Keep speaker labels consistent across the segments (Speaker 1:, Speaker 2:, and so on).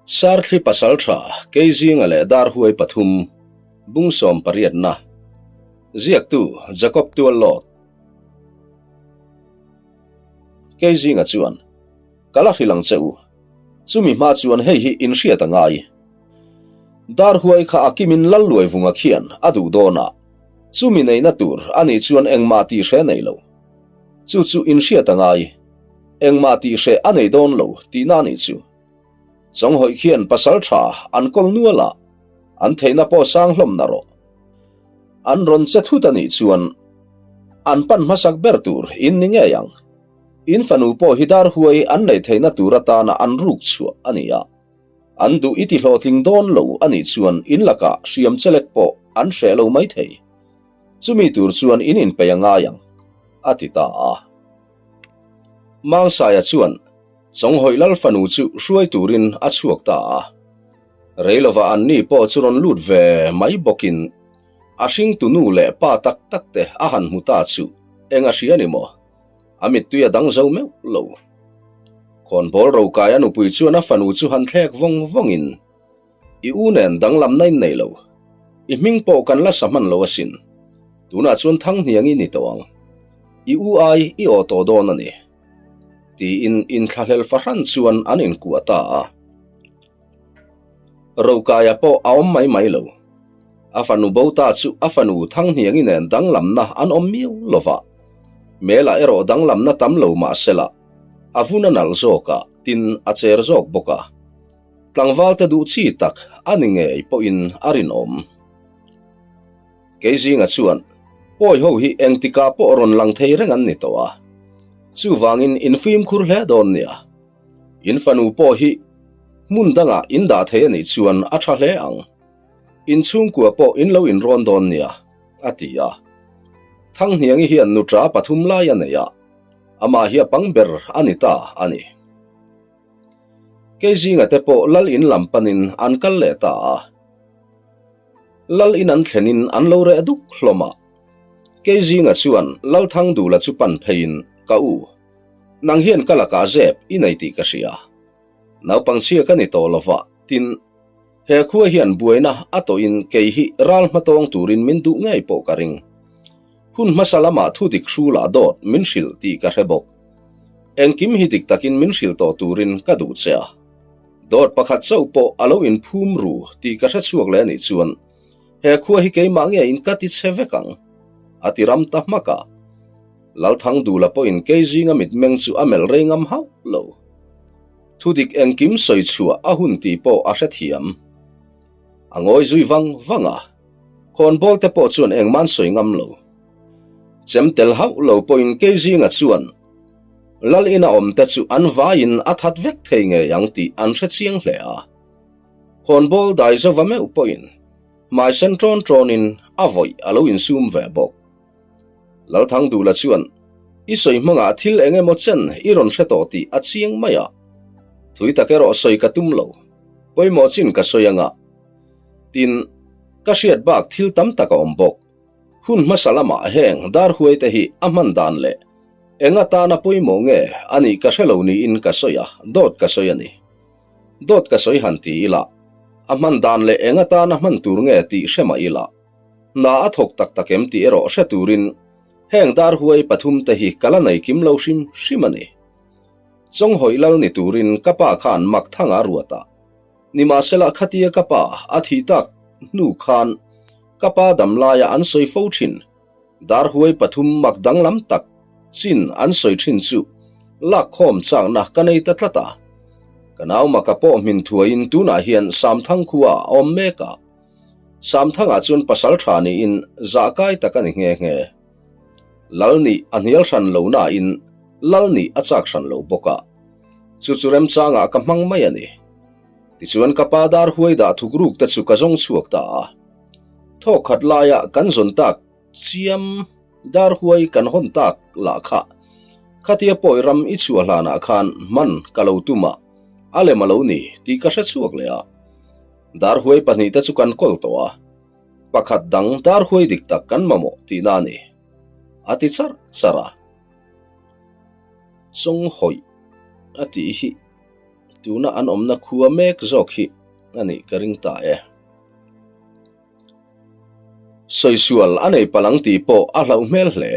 Speaker 1: Sarthli Pasaltha Keizinga leh Darhuai pathum, Bungsawm pariatna, Ziaktu Jacob Tuallawt. Keizinga chuan, Ka la hrilh ang che u. Chumi hma chuan hei hi in hriat a ngai. Darhuai kha a kimin Lalluaivunga khian a duh dawn a, chumi neihna tur a nih chuan engmah tih hre nei lo. Chu chu in hriat a ngai. Engmah tih hreh a nei dawn lo tihna a nih chu. Chawnghawi khian pasal tha an kawl nual a, an theihna pawh sang hlawm na rawh. An rawn che thut a nih chuan an pan hmasak ber tur in ni ngei ang. In fanu pawh hi dar huai an neih theihna tur atana an ruk chhuah a ni a. An duh i ti hlawhtling dawn lo a nih chuan in lakah hriam chelek pawh an hreh lo mai thei. Chumi tur chuan in inpeih a ngai ang, a ti ta a. Mangsaia chuan Chawnghawi Lal fanu chu hruai turin a chhuak ta a. Reilova an ni pawh chu rawn lut ve mai bawkin a hringtu nu leh pa tak tak te a han hmu ta chu eng a hria ni maw? A mittui a dang zo meuh lo. Khawnbawl rokai a nupui chuan a fanu chu han thlek vawng vawngin, I u nen danglamna in nei lo. I hming pawh kan la sa hman lo asin. Tunah chuan Thanghniang i ni tawh ang. I u ai i aw tawh dawn a ni. Tiin inthlahlel fahran chuan an inkuah ta a. Rokaia pawh a awm mai mai lo. A fanu bo ta chu a fanu Thanghniangi nen danglamna an awm miau lo va. Mela erawh danglamna tam lo mah sela, a vun a nalh zawk a, tin a cher zawk bawk a. Tlangvalte duh chi tak a ni ngei pawhin a rinawm. Keizinga chuan, Pawi ho hi engtikah pawh rawn lang thei reng an ni tawh a, chuvangin in fimkhur hle dawn nia. In fanu pawh hi hmun dangah in dah thei a nih chuan a tha hle ang. In chhungkua pawh in lo inrawn dawn nia, a ti a. Thanghniangi hian nuṭa pathum lai a nei a, amah hi a pang ber a ni ta a ni. Keizinga te pawh lal in lam panin an kal leh ta a. Lal in an thlenin an lo reh duk hlawm a. Keizinga chuan Lalthangdula chu pan pheiin, Ka u, nang hian ka lakah zep i nei tih ka hria. Naupang chhia ka ni tawh lo va, tin, he khua hian buaina a tawhin kei hi ral hmatawng turin min duh ngei pawh ka ring. Hun hmasa lamah thu dik hrulah dawt min hrilh tih ka hre bawk. Engkim hi dik takin min hrilh tawh turin ka duh che a. Dawt pakhat chauh pawh a lo inphum ru tih ka hre chhuak leh anih chuan he khua hi keimah ngeiin ka ti che vek ang, a ti ram ta hmak a. Lalthangdula pawhin kei zinga mitmeng chu a melh rei ngam hauh lo. Thudik engkim sawi chhuah a hun tih pawh a hrethiam. A ngawi zui vang vang a. Khawnbawl te pawh chuan engmah an sawi ngam lo. Chem tel hauh lo pawhin kei zinga chuan Lal ina awm te chu an vaiin a that vek thei ngei ang tih an hre chiang hle a. Khawnbawl dai zova meuh pawhin hmai sen ṭawn ṭawnin a vawih a lo insum ve bawk. Lalthangdula chuan I sawi hmangah thil eng emaw chen i rawn hre tawh tih a chiang mai a. Thui tak erawh sawi ka tum lo. Pawimawh chin ka sawi anga. Tin, ka hriat bak thil tam tak a awm bawk. Hun hmasa lamah heng darhuai te hi a hman dan leh eng atana pawimawh nge a nih ka hre lo niin ka sawi a, dawt ka sawi a ni. Dawt ka sawi han ti ila, a hman dan leh eng atana hman tur nge tih hre mah ila, hna a thawk tak tak em tih erawh hre turin heng darhuai pathum te hi ka la nei kim lo hrim hrim a ni. Chawnghawi lal ni turin ka pa khan Makthanga ruat a. Nimahsela khatia ka pa a thih tak hnu khan ka pa dam laia an sawi fo thin, darhuai pathum mak danglam tak chin an sawi thin chu lakkhawm chakna ka nei ta tlat a. Ka nau maka pawh hmin thuaiin tunah hian Samthang khua a awm mek a. Samthangah chuan pasal tha niin zahkai tak a ni nghe nghe. Lal nih a hnial hran lo nain lal nih a chak hran lo bawk a. Chu chu remchangah ka hmang mai a ni. Tichuan ka pa dar huai dah thuk ruk te chu ka zawng chhuak ta a. Thawk khat laia kan zawn tak chiam dar huai kan hawn tak lah kha khatia pawi ram i chhuah hlanah khan hman ka lo tum a, a lem a lo ni tih ka hre chhuak leh a. Dar huai pahnihte chu kan kawl tawh a, pakhat dang dar huai dik tak kan mamawh tihna a ni, a ti charh charh a. Chawnghawi a tih hi. Tuna an awmna khua mek zawk hi a nih ka ring ta e. Sawisual a nei palh ang tih pawh a hlauh hmel hle.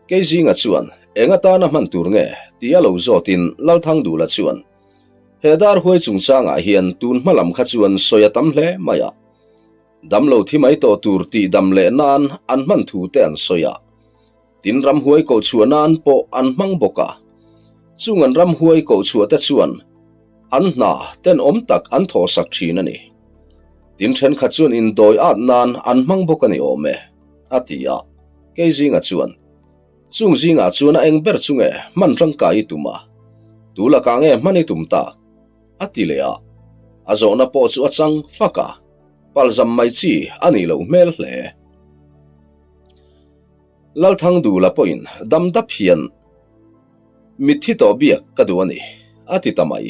Speaker 1: Keizinga chuan, Eng atana hman tur nge? tia lo zawtin Lalthangdula chuan, He dar huai chungchangah hian tun hma lam kha chuan sawi a tam hle mai a. Damlo thi mai tawh tur tih dam leh nan an hman thu te an sawi a. Tin ramhuai koh chhuah nan pawh an hmang bawk a. Chung an ramhuai koh chhuah te chuan an hna tenawm tak an thawhsak thin a ni. Tin thenkhat chuan indawi at nan an hmang bawk a ni awm e, a ti a. Kei zingah chuan, Chung zingah chuan a eng ber chu nge hman tangkai i tum a? Tu lakah nge hman i tum tak? A ti leh a. A zawhna pawh chu a chang fak a, palzam mai chi a nih loh hmel hle. Lalthangdula pawhin dam dap hian mitthi tawh biak ka duh a ni, a ti ta mai.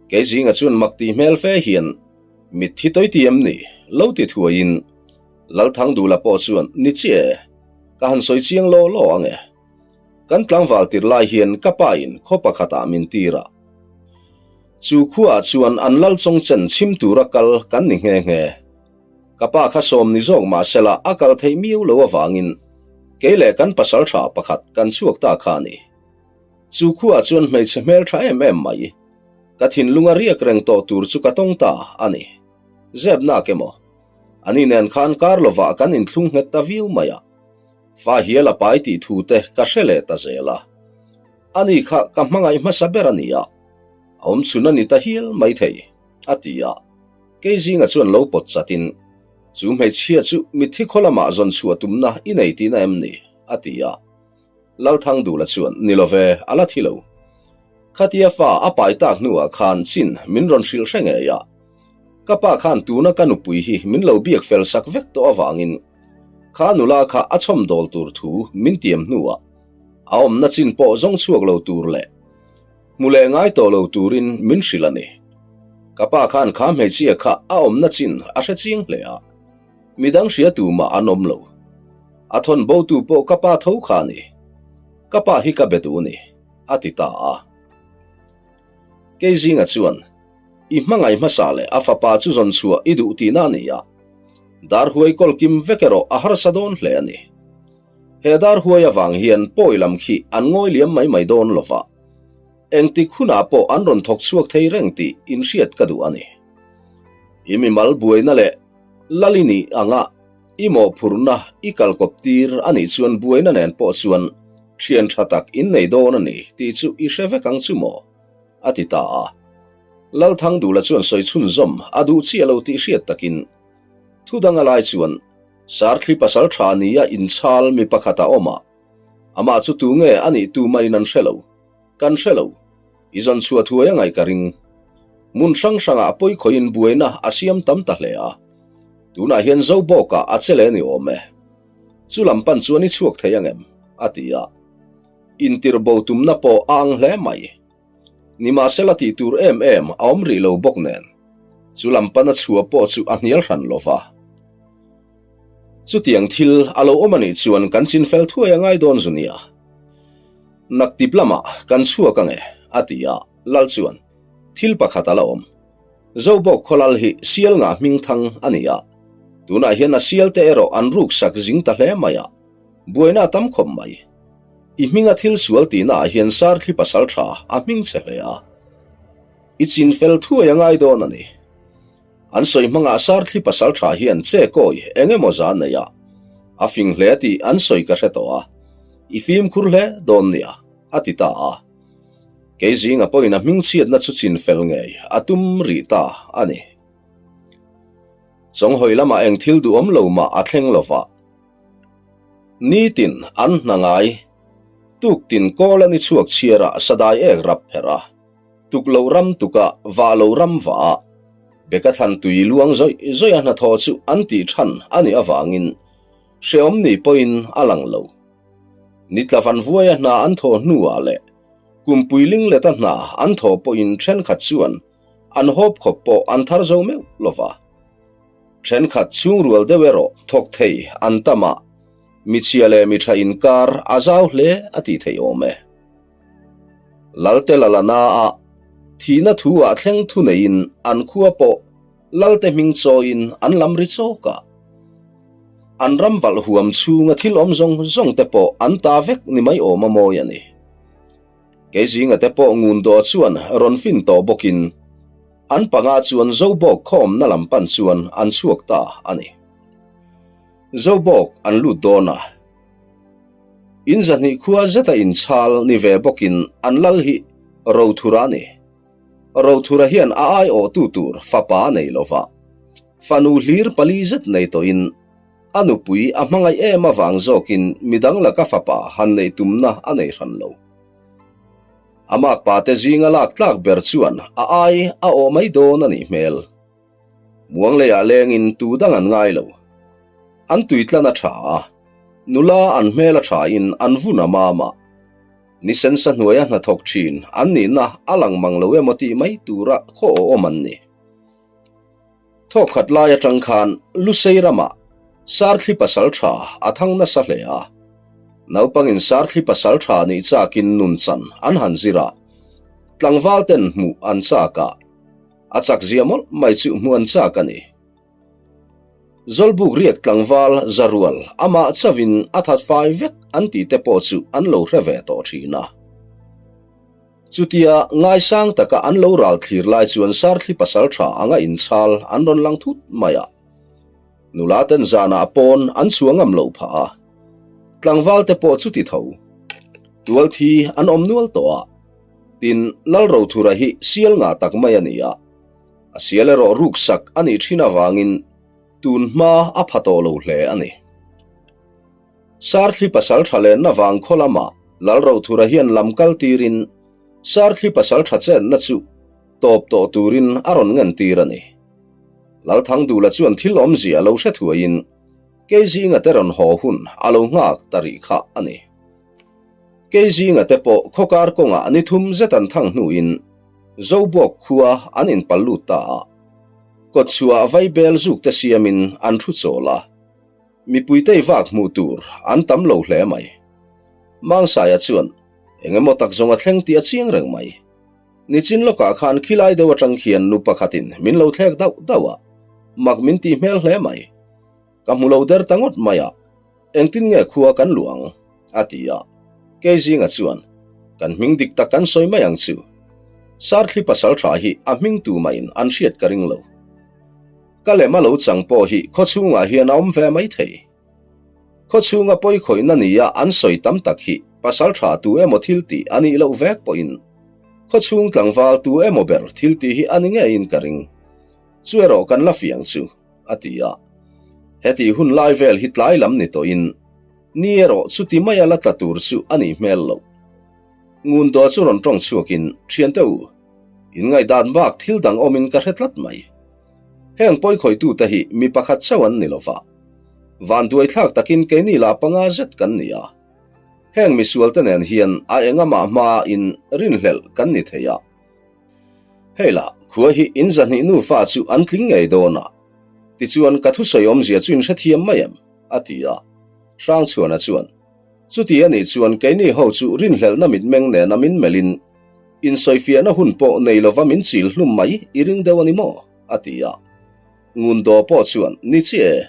Speaker 1: Kei zinga chuan mak tih hmel fe hian mitthi tawi ti em ni? lo ti thuaiin Lalthangdula pawh chuan ni chiah e, ka han sawi chiang law law ang e. Kan tlangval tir lai hian ka pa in khaw pakhatah min tir a. Chu khuaah chuan an lal chawngchen chhim tura kal kan ni nghe nghe. Ka pa kha sawm ni zawk mah sela a kal theih miau lo avangin kei leh kan pasal tha pakhat kan chhuak ta kha a ni. Chu khuaah chuan hmeichhe hmel tha em em mai, ka thinlunga riak reng tawh tur chu ka tawng ta a ni. Zep nak emaw? Ani nen khan kar lovah kan inthlung nghet ta viau mai a. Fa hial a pai tih thu te ka hre leh ta zel a. Ani kha ka hmangaih hmasa ber a ni a, a awm chhun a ni ta hial maithei, a ti a. Kei zinga chuan lo pawt chatin, Chu hmeichhia chu mitthi khaw lamah zawn chhuah tumna i nei tihna em ni? a ti a. Lalthangdula chuan, Ni lo ve, a la thi lo. Khatia fa a pai tak hnuah khan chin min rawn hrilh hre ngei a. Ka pa khan tuna ka nupui hi min lo biak fel sak vek tawh avangin kha nula kha a chhawmdawl tur thu min tiam hnuah a awmna chin pawh zawng chhuak lo tur leh Hmu leh ngai tawh lo turin min hrilh a ni. Ka pa khan kha hmeichhia kha a awmna chin a hre chiang hle a, midang hria tu mah an awm lo. A thawn botu pawh ka pa tho kha a ni. Ka pa hi ka be duh a ni, a ti ta a. Kei zinga chuan, I hmangaih hmasa leh a fapa chu zawn chhuah i duh tihna a ni a, dar huai kawl kim vek erawh a harsa dawn hle a ni. He dar huai avang hian pawi lam khi an ngawi liam mai mai dawn lo va, engtik hunah pawh an rawn thawk chhuak thei reng tih inhriat ka duh a ni. I mimal buaina leh lal i nih anga i mawhphurhna i kalkawp tir a nih chuan buaina nen pawh chuan thian tha tak in nei dawn a ni tih chu i hre vek ang chu maw? a ti ta a. Lalthangdula chuan sawi chhunzawm a duh chiah lo tih hriat takin thu dang a lai chuan Sarthli pasal tha nia inchhal mi pakhat a awm a, amah chu tu nge a nih tu maiin an hre lo. Kan hre lo. I zawn chhuah thuai a ngaih ka ring. Hmun hrang hrangah pawikhawiin buaina a siam tam ta hle a. Tunah hian Zobawkah a che leh ni awm e. Chu lam pan chuan i chhuak thei ang em? a ti a. Intirh bo tumna pawh a ang hle mai. Nimahsela tih tur em em a awm rih lo bawk nen, chu lam pana chhuah pawh chu a hnial hran lo va. Chutiang thil a lo awm a nih chuan kan chin fel thuai a ngai dawn zu nia. Naktip lamah kan chhuak ang e, a ti a, Lal chuan, Thil pakhat a la awm. Zobawk khawlal hi sial ngah hming thang a ni a, tunah hian a sialte erawh an ruksak zing ta hle mai a, buaina a tam khawp mai. I hminga thil sual tihna ah hian Sarthli pasal tha a hming che hle a. I chin fel thuai a ngai dawn a ni. An sawi hmangah Sarthli pasal tha hian che kawi eng emaw za nei a, a fing hle tih an sawi ka hre tawh a, i fimkhur hle dawn nia, a ti ta a. Kei zinga pawhin a hming chhiatna chu chin fel ngei a tum rih ta a ni. Chawnghawi lamah eng thil duhawm lo mah a thleng lova. Nitin an hna ngai. Tuktin kawl a ni chhuak chhiar a sadai ek rap pherh a, tuk lo ram tuk a, vah lo ram vah a, beka thlan tui luang zawih zawih a hnathawh chu an tih than a nih avangin hrehawm ni pawhin a lang lo. Nitla van vuaia hna an thawh hnuah leh kumpui lingleta hna an thawh pawhin thenkhat chuan an hawp khawp pawh an thar zo meuh lo va. Thenkhat chhungrual deuh erawh thawk thei an tam a, michhia leh mi tha inkar a zau hle a tih theih awm e. Lalte la la na a, Thihna thu ah thleng thu neiin an khua pawh Lalte hming chawiin an lam ri chawk a. An ram valh huam chhunga thil awm zawng zawng te pawh an ta vek ni mai awm a mawi a ni. Keizinga te pawh ngun dawh chuan rawn fin tawh bawkin an panga chuan Zobawk khawmna lam pan chuan an chhuak ta a ni. Zobawk an lut dawn a. In zahnih khua zeta inchhal ni ve bawkin an lal hi Rothura a ni. Rothura hian a aiawhtu tur fapa a nei lova, fanu hlir pali zet nei tawhin a nupui a hmangaih em avang zawkin midang laka fapa han neih tumna a nei hran lo. A makpa te zinga lak tlak ber chuan a ai a awh mai dawn a nih hmel. Muang leiah lengin tu dang an ngai lo. An tuitlan a tha a, nula an hmel a thain an vun a mam a. Ni sensa hnuaia hnathawk thin an nihna a lang mang lo emaw tih mai tura khaw awm an ni. Thawkkhat lai atang khan Lusei ramah Sarthli pasal tha a thang nasa hle a. Naupangin Sarthli pasal tha nih chakin nun chan an han zir a, tlangval ten hmuh an chak a. A chak zia mawlh mai chu hmuh an chak a ni. Zawlbuk riak tlangval Zarual amah chauhin a that fai vek an tih te pawh chu an lo hre ve tawh thin a. Chutia ngaisang taka an lo ral thlir lai chuan Sarthli pasaltha anga inchhal an rawn lang thut mai a. Nula ten zanah pawn an chhuah ngam loh phah a. Tlangval te pawh chuti tho. Tual thi an awm nual tawh a. Tin, Lalrothura hi sial ngah tak mai a ni a, a sial erawh ruksak a nih thin avangin tun hma a pha tawh lo hle a ni. Sarthli pasal tha lenna vang khaw lamah Lalrothura hian lam kal tirin Sarthli pasal tha chenna chu tawp tawh turin a rawn ngen tir a ni. Lalthangdula chuan thil awmzia lo hre thuaiin Keizinga te rawn haw hun a lo nghak ta rih kha a ni. Kei zinga te pawh khawkar kawngah ni thum zet an thang hnuin Zobawk khua an inpal lut ta a. Kawtchhuah vaibel zuk te siamin an thu chawl a. Mipui tei vak hmuh tur an tam lo hle mai. Mangsaia chuan eng emaw tak zawng a thleng tih a chiang reng mai. Nichin lawkah khan khilai deuh atang khian nu pakhatin min lo thlek dauh dauh a, mak min tih hmel hle mai. Ka hmu lo der ta ngawt mai a. Engtin nge khua kan luh ang? a ti a. Keizinga chuan, Kan hming dik tak kan sawi mai ang chu. Sarthli pasal tha hi a hming tu mahin an hriat ka ring lo. Ka lem a lo chang pawh hi khaw chhungah hian a awm ve mai thei. Khaw chhunga pawi khawihna nia an sawi tam tak hi pasal tha tu emaw thil tih a nih loh vek pawhin khaw chhung tlangval tu emaw ber thil tih hi a ni ngeiin ka ring. Chu erawh kan la fiang chu. a ti a. Heti hun lai vel hi tlai lam ni tawhin ni erawh chuti maia la tla tur chu a nih hmel loh. Ngundaw chu rawn tawng chhuakin, Thiante u, in ngaihdan bak thil dang awmin ka hre tlat mai. Heng pawikhawitute hi mi pakhat chauh an ni lova, vanduaithlak takin keini lah panga zet kan ni a. Heng misualte nen hian a engamah hmain rinhlelh kan ni thei a. Hei lah, khua hi in zahnih nufa chu an tling ngei dawn a, tichuan ka thusawi awmzia chu in hrethiam mai em? a ti a. Hrangchhuana chuan, Chuti a nih chuan keini ho chu rinhlelhna mitmeng nena min melhin insawifiahna hun pawh nei lova min chil hlum mai i ring deuh a ni maw? a ti a. Ngundaw pawh chuan, Ni chiah e.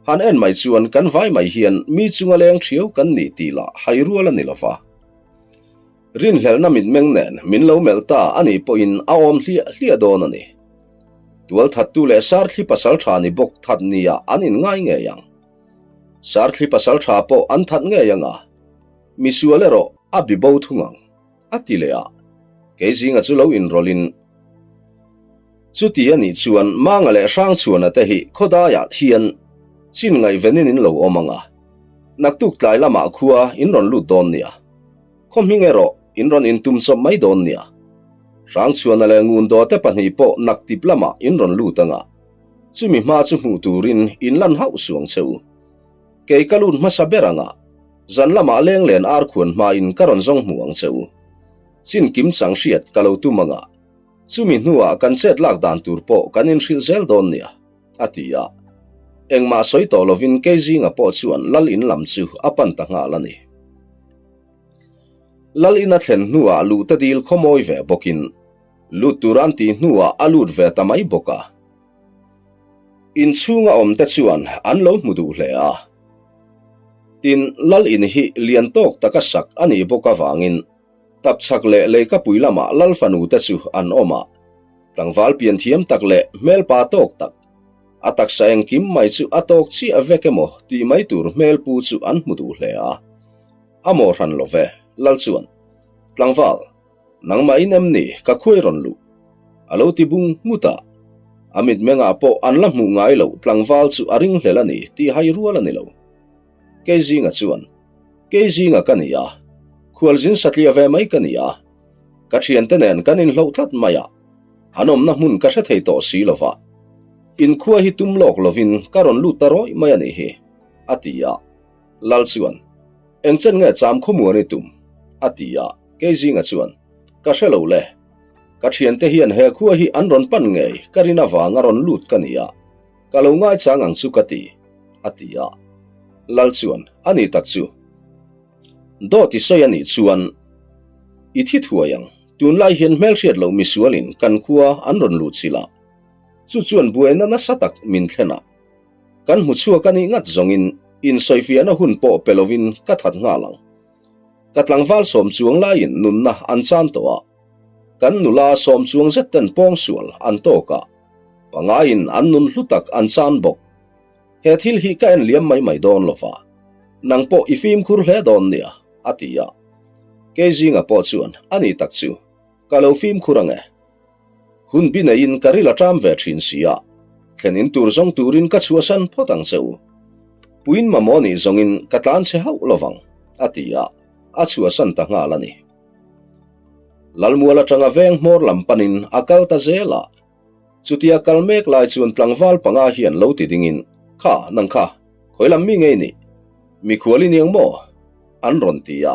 Speaker 1: Han en mai chuan kan vai mai hian mi chunga leng thiau kan ni tih lah hai rual a ni lova. Rinhlelhna mitmeng nen min lo melh ta a nih pawhin a awm hliah hliah dawn a ni. Tualthattu leh Sarthli pasaltha ni bawk that nia an inngai ngei ang. Sarthli pasaltha pawh an that ngei ang a, misual erawh a bi bo thung ang, a ti leh a. Keizinga chu lo inrawlhin, Chuti a nih chuan Manga leh Hrangchhuana te hi khawdaiah hian chin ngaihvenin in lo awm ang a, naktuk tlai lamah khua in rawn lut dawn nia. Khaw hming erawh in rawn intum chawp mai dawn nia. Hrangchhuana leh Ngundaw te pahnih pawh naktip lamah in rawn lut anga, chumi hma chu hmuh turin in lan hauh suang che u. Kei ka lut hmasa ber anga, zan lamah lenglen arkhuan hmain ka rawn zawng hmu ang che u. Chin kim chang hriat ka lo tum anga, chumi hnuah kan chet lak dan tur pawh kan inhrilh zel dawn nia, a ti a. Engmah sawi tawh lovin Keizinga pawh chuan Lal in lam chu a pan ta nghal a ni. Lal in a thlen hnuah luhte dil khawmawi ve bawkin. Lut tur an tih hnuah a lut ve ta mai bawk a. Inchhunga awmte chuan an lo hmu duh hle a. Tin, Lal in hi lian tawk taka sak a nih bawk avangin tapchhak leh leikapui lamah Lal fanute chu an awm a. Tlangval pianthiam tak leh hmelpa tawk tak, a taksa engkim mai chu a tawk chiah vek emaw tih mai tur hmelpu chu an hmu duh hle a. A maw hran lo ve, Lal chuan, Tlangval, nangmah in em ni ka khuai rawn luh? A lo ti bung nghut a. A mitmengah pawh an la hmuh ngai loh tlangval chu a ringhlel a ni tih hai rual a ni lo. Keizinga chuan, Keizinga ka ni a, khualzin satliah ve mai ka ni a, ka thiante nen kan inhloh tlat mai a, an awmna hmun ka hre thei tawh si lo va, inkhua hi tum lawk lovin ka rawn lut ta rawih mai a nih hi, a ti a. Lal chuan, Eng chen nge cham khawmuan i tum? a ti a, Keizinga chuan, Ka hre lo le. Ka thiante hian he khua hi an rawn pan ngei ka rin avanga rawn lut ka ni a, ka lo ngaichang ang chu ka ti, a ti a. Lal chuan, A ni tak chu. Dawt i sawi a nih chuan i thi thuai ang, tunlai hian hmelhriat loh misualin kan khua an rawn luh chilh a, chu chuan buaina nasa tak min thlen a. Kan hmu chhuak a nih ngat zawngin insawifiahna hun pawh pe lovin ka that nghal ang. Ka tlangval sawm chuang laiin nunna an chan tawh a, kan nula sawm chuang zet ten pawngsual an tawk a, pangaiin an nun hlu tak an chan bawk. He thil hi ka en liam mai mai dawn lo va, nang pawh i fimkhur hle dawn nia, a ti a. Keizinga pawh chuan a ni tak chu ka lo fimkhur ang e. Hun bi neiin ka ril a ṭam ve ṭhin si a, thlen in tur zawng turin ka chhuahsan phawt ang che u. Puin mamawh nih zawngin ka tlan chhe hauh lo vang, a ti a, a chhuahsan ta nghal a ni. Lalmual aṭanga veng hmawr lam panin a kal ta zel a, chutia kal mek lai chuan tlangval panga hian lo ti dingin, Kha, nang kha, khawi lam mi ngei nih? Mikhual i niang maw? an rawn ti a.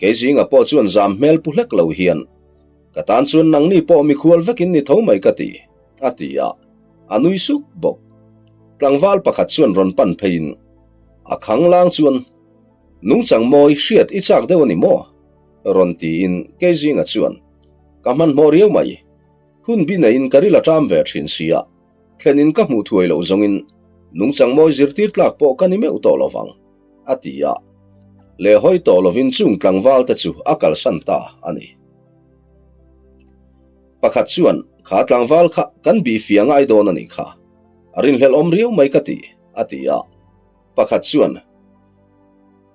Speaker 1: Keizinga pawh chuan zam hmel pu hlek lo hian, Ka tan chuan nangni pawh mikhual vekin ni tho mai ka ti, a ti a, a nui suk bawk. Tlangval pakhat chuan rawn pan pheiin a khanglang chuan, Nungchang mawi hriat i chak deuh a ni maw? rawn tiin Keizinga chuan, Ka hmanhmawh riau mai, hun bi neiin ka ril a ṭam ve ṭhin si a, thlenin ka hmuh thuai loh zawngin nungchang mawi zirtir tlak pawh ka ni meuh tawh lo vang, a ti a. Lehhawi tawh lovin chung tlangvalte chu a kalsan ta a ni. Pakhat chuan, Kha tlangval kha kan bih fia ngai dawn a nih kha. A rinhlelh awm riau mai ka ti, a ti a. Pakhat chuan,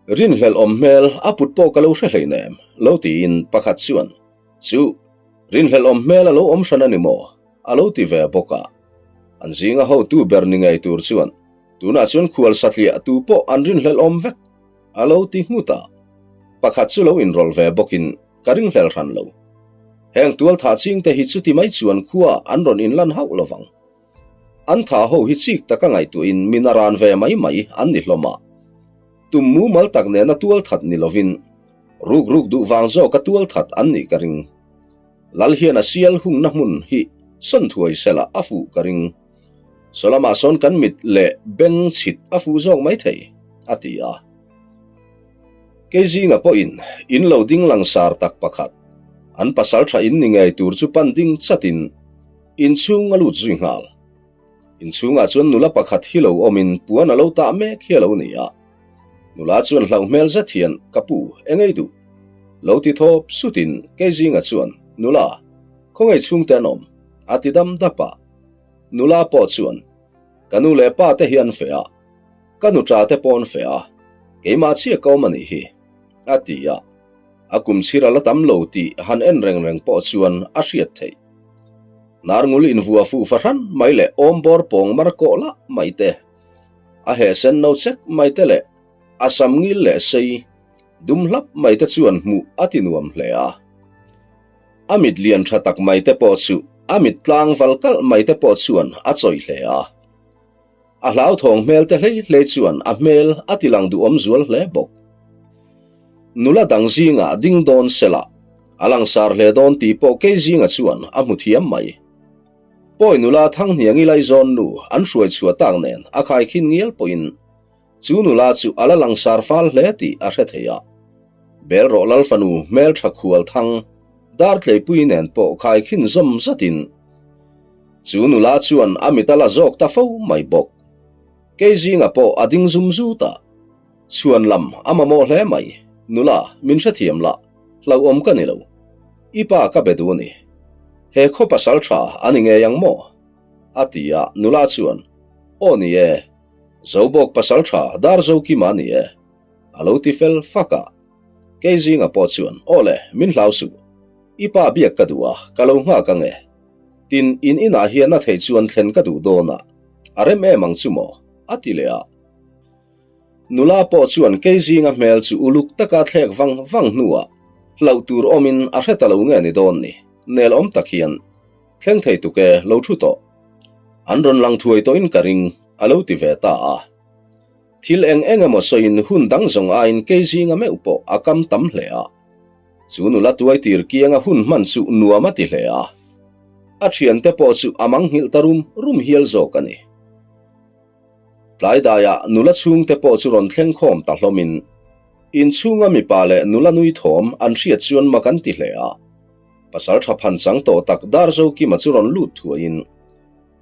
Speaker 1: Rinhlelh awm hmel a put pawh ka lo hre hleinem, lo tiin pakhat chuan, Chu, rinhlelh awm hmel a lo awm hran a ni maw? a lo ti ve bawk a. An zinga hotu ber ni ngei tur chuan, Tunah chuan khual satliah tu pawh an rinhlelh awm vek, a lo ti nghut a. Pakhat chu lo inrawlh ve bawkin, Ka ringhlel hran lo. Heng tual thah chingte hi chuti mai chuan khua an rawn inlan hauh lo vang. An thah ho hi chik taka ngaihtuahin min a ran ve mai mai an ni hlawm a. Tum mumal tak nena tual that ni lovin ruk ruk duh vang zawka tual that an nih ka ring. Lal hian a sial hungna hmun hi sawn thuai sela a fuh ka ring. Sawlamah sawn kan mit leh beng chhit a fuh zawk mai thei, a ti a. Kei zinga pawhin in lo ding langsar tak pakhat, an pasal tha in ni ngei tur chu pan ding chatin inchhung a lut zui nghal. Inchhungah chuan nula pakhat hi lo awmin puan a lo tah mek hi a lo ni a. Nula chuan hlauh hmel zet hian, Ka pu, engei duh? Lo ti thawp sutin kei zinga chuan, Nula, khawngaih chhungte an awm, a ti dam dap a. Nula pawh chuan, Ka nu leh pa te hi an feh a, ka nu ṭa te pawh an feh a, keimah chiah ka awm a nih hi, a ti a. A kum chhir a la tam lo tih han en reng reng pawh chuan a hriat theih. Hnarngul invuah fuh fahran mai leh awmbawr pawng mar kawh lah mai te, a heh sen no chek mai te leh a sam ngil leh sei dum hlap mai te chuan hmuh a ti nuam hle a. A mit lian tha tak mai te pawh chu a mit tlang val kalh mai te pawh chuan a chawih hle a. A hlauthawng hmel te hlei hlei chuan a hmel a ti lang duhawm zual hle bawk. Nula dang zingah ding dawn sela, a langsar hle dawn tih pawh kei zinga chuan a hmu thiam mai. Pawi nula Thanghniangi laizawn nu an hruai chhuah tak nen a khaikhin ngial pawhin chu nula chu a la langsar fal hle tih a hre thei a. Belrawh Lalfanu hmeltha khual thang. Dartleipuii nen pawh khaikhin zawm zatin chu nula chuan a mit a la zawk ta fo mai bawk. Keizinga pawh a ding zum zut a, chhuan lam a mamawh hle mai, nula min hrethiam lah, hlauhawm ka ni lo. I pa ka be duh a ni. He khaw pasal tha a ni ngei ang maw? A ti a, nula chuan, Aw ni e, Zobawk pasal tha Darzokima a ni e, a lo ti fel fak a. Keizinga pawh chuan, Aw le, min hlau suh. I pa biak ka duh a, ka lo nghak ang e. Tin, in inah hian a theih chuan thlen ka duh dawn a, a rem em ang chu maw? a ti leh a. Nula pawh chuan Keizinga hmel chu uluk taka thlek vang vang hnuah hlauh tur awmin a hre ta lo nge ni dawn ni, nel awm tak hian, Thleng thei tuk e, lo thu tawh. An rawn lang thuai tawhin ka ring, a lo ti ve ta a. Thil eng eng emaw sawiin hun dang zawng aiin Keizinga meuh pawh a kam tam hle a. Chu nula tuai tir kianga hun hman chu nuam a ti hle a. A thiante pawh chu a mang nghilh ta rum rum hial zawk a ni. Tlai daiah nula chhungte pawh chu rawn thleng khawm ta hlawmin inchhunga mipa leh nula nui thawm an hriat chuan mak an ti hle a. Pasal tha phan chang tawh tak Darzokima chu rawn lut thuaiin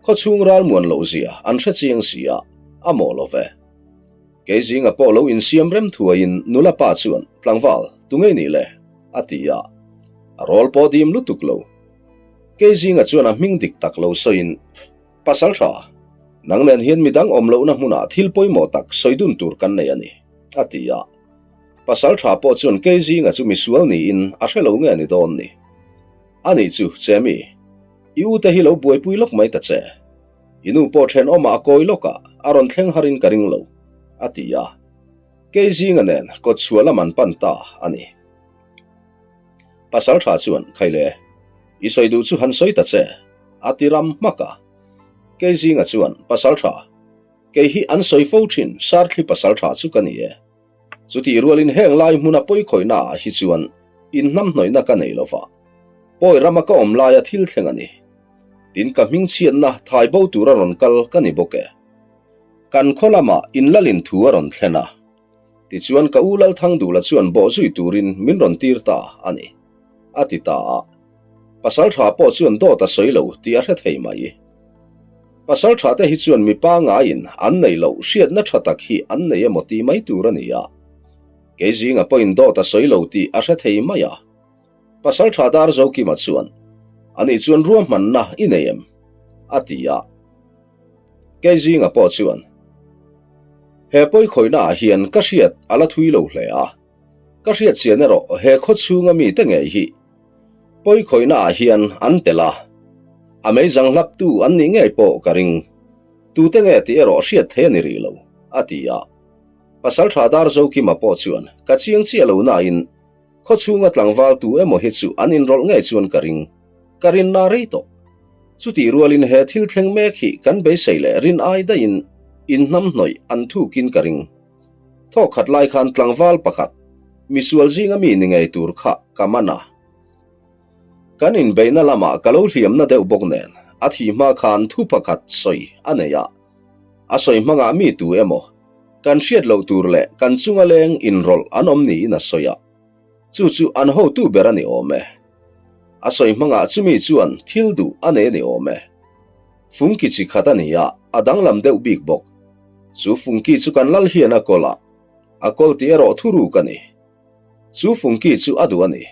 Speaker 1: Khawchhung ral muan loh zia an hre chiang si a, a mawh lo ve. Kei zinga pawh lo insiam rem thuaiin nula pa chuan, Tlangval, tu ngei nih le? a ti a. A rawl pawh dim lutuk lo. Kei zinga chuan a hming dik tak lo sawiin, Pasal tha, nang nen hian midang awm lohna hmunah thil pawimawh tak sawi dun tur kan nei a ni, a ti a. Pasal tha pawh chuan kei zinga chu misual niin a hre lo nge ni dawn ni. Anih chu, Chemi. I u te hi lo buaipui lawk mai ta che. I nu pawh thenawmah a kawi lawk a, a rawn thleng harin ka ring lo, a ti a. Kei zinga nen kawt chhuah lam an pan ta a ni. Pasal tha chuan, Khaile, i sawi duh chu han sawi ta che, a ti ram hmak a. Kei zinga chuan, Pasal tha, kei hi an sawi fo thin Sarthli pasal tha chu ka ni e. Chutih rualin heng lai hmuna pawikhawihna ah hi chuan inhnamhnawihna ka nei lova, pawi rama ka awm laia thil thleng a ni. Tin ka hmingchhiatna thai bo tura rawn kal ka ni bawk e. Kan khaw lamah inlalin thu a rawn thlen a, tichuan ka u Lalthangdula chuan bawhzui turin min rawn tir ta a ni, a ti ta a. Pasaltha pawh chuan dawt a sawi lo tih a hre thei mai. Pasaltha te hi chuan mi pangaiin an neih loh hriatna tha tak hi an nei emaw tih mai tur a ni a. Kei zinga pawhin dawt a sawi lo tih a hre thei mai a. Pasaltha Darzokima chuan, Ani chuan ruahmanna i nei em? a ti a. Kei zinga pawh chuan, He pawikhawihna ah hian ka hriat a la thui lo hle a. Ka hriat chian erawh he khaw chhunga mite ngei hi pawikhawihna ah hian an tel a, a meizang hlaptu an nih ngei pawh ka ring. Tute nge tih erawh hriat thei a ni rih lo, a ti a. Pasaltha Darzokima pawh chuan ka chiang chiah lo nain khaw chhunga tlangval tu emaw hi chu an inrawlh ngei chuan ka ring. Ka rinna rei tawh. Chutih rualin he thil thleng mek hi kan beisei leh rin ai daihin inhnamhnawih an thukin ka ring. Thawk khat lai khan tlangval pakhat, misual zinga mi ni ngei tur kha ka man a. Kan inbeihna lamah ka lo hliamna deuh bawk nen a thih hma khan thu pakhat sawi a nei a. A sawi hmangah mi tu emaw, kan hriat loh tur leh kan chunga leng inrawlh an awm niin a sawi a. Chu chu an hotu ber a ni awm e. A sawi hmangah chumi chuan thil duh a nei a ni awm e. Fungki chi khat a ni a, a danglam deuh bik bawk. Chu fungki chu kan lal hian a kawl a, a kawl tih erawh thuruk a ni. Chu fungki chu a duh a ni.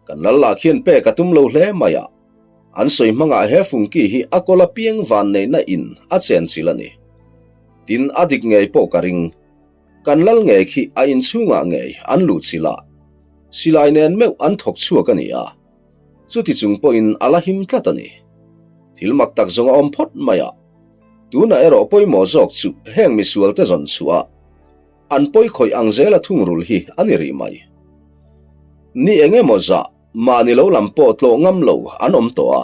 Speaker 1: Kan lal lah khian pek a tum lo hle mai a, an sawi hmangah he fungki hi a kawl apiang van neihna in a chenchilh a ni. Tin, a dik ngei pawh ka ring. Kan lal ngei khi a inchhungah ngei an luhchilh a, silai nen meuh an thawk chhuak a ni a. Chuti chung pawhin a la him tlat a ni. Thil mak tak zawng a awm phawt mai a. Tunah erawh pawimawh zawk chu heng misualte zawn chhuah a, an pawi khawih ang zela thungrul hi a ni rih mai. Ni eng emaw zah mahni lo lam pawh tlawh ngam lo an awm tawh a,